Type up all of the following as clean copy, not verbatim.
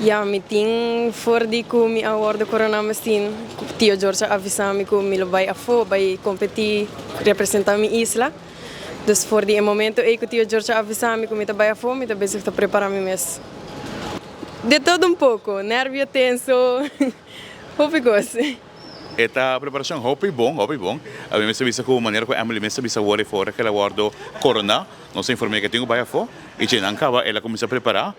Ya, mi tin for di ku mi a wòrdu koroná Miss Teen, Tio George a avisá mi ku mi lo bai afó, bai kompetí, representá mi isla. Dus for di e momento ei ku Tio George a avisá mi ku mi ta bai afó, mi ta bezig ta prepará mi mes. De todo un poko, nervio, tenso, hopi kos. E ta preparashon hopi bon, hopi bon. Mi mester bisa ku manera ku Emily mes a bisa wor e for ku el a wòrdu koroná, nos a inform'é ku e tin ku bai afó i dje nan kaba el a kuminsá prepará.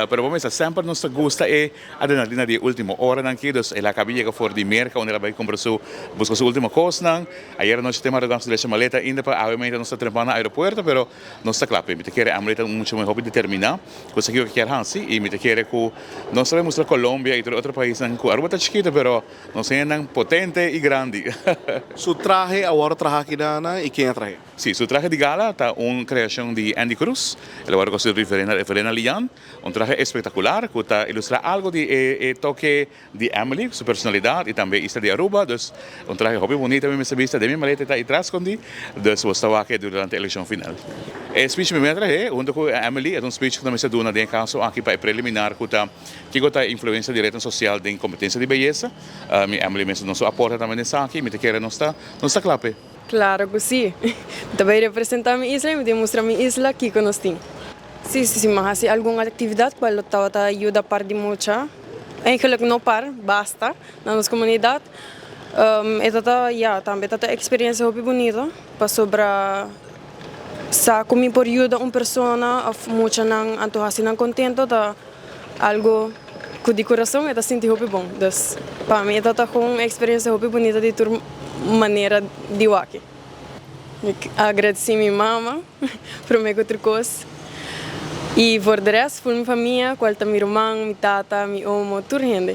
Pero bo mester semper nos ta gusta e adrenalina di e último oranan aki, dus el a kaba yega for di Merka unda el a bai kumpra su, buska su último kosnan. Ayera nochi te madrugá nos a drecha maleta ainda pa awe mainta nos ta trempa na aeropuerto, pero nos ta kla p'e. Mi ta kere Emily ta un mucha hopi determiná ku esaki ku e kier hasi i mi ta kere ku nos ta bai mustra Colombia i tur e otro paisnan ku Aruba ta chikito pero Nos hendenan potente y grandi. Su trahe a wòrdu traha kidana y ken a trahe? Sí, su trahe di gala ta un creacion di Andy Cruz. El a wòrdu cosí dor di Verena Verena Lian. Un trahe espectacular cu ta ilustra algo di e e toke di Emily, su personalidad y tambe isla di Aruba. Dus un trahe hopi bunita mi mester bista den mi maleta e ta ahí tras scondi. Dus bo ta wak e durante e eleccion final. E speech mi mi a trahe hunto cu Emily e ta un speech cu ta mester duna den e caso aki pa e preliminar cu ta Kiko ta e influensia di retnan sosial den kompetensia di beyesa? Mi Emily mester nos su aporte tambe den esaki. Mi ta kere nos ta nos ta kla p'e. Klaro ku si. Mi ta bai representá mi isla i mi tin mustra mi isla kiko nos tin. Si, si, si. Mi a hasi algun aktividat kual lo tabata yuda par di mucha. Eigenlik no par, basta, na nos komunidat. E ta ta, ya, tambe ta ta eksperensia hopi bunito pasobra sa ku mi por yuda un persona òf muchanan anto hasi nan kontento ta. Algo cu di curason e ta sinti hopi bon. Dus pa mi e ta ta un experiencia hopi bunita di tur manera di wak. Mi agradeci mi mama prome cu tur cos y voor de rest ful mi famia cual ta mi ruman, mi tata, mi omo, tur hende.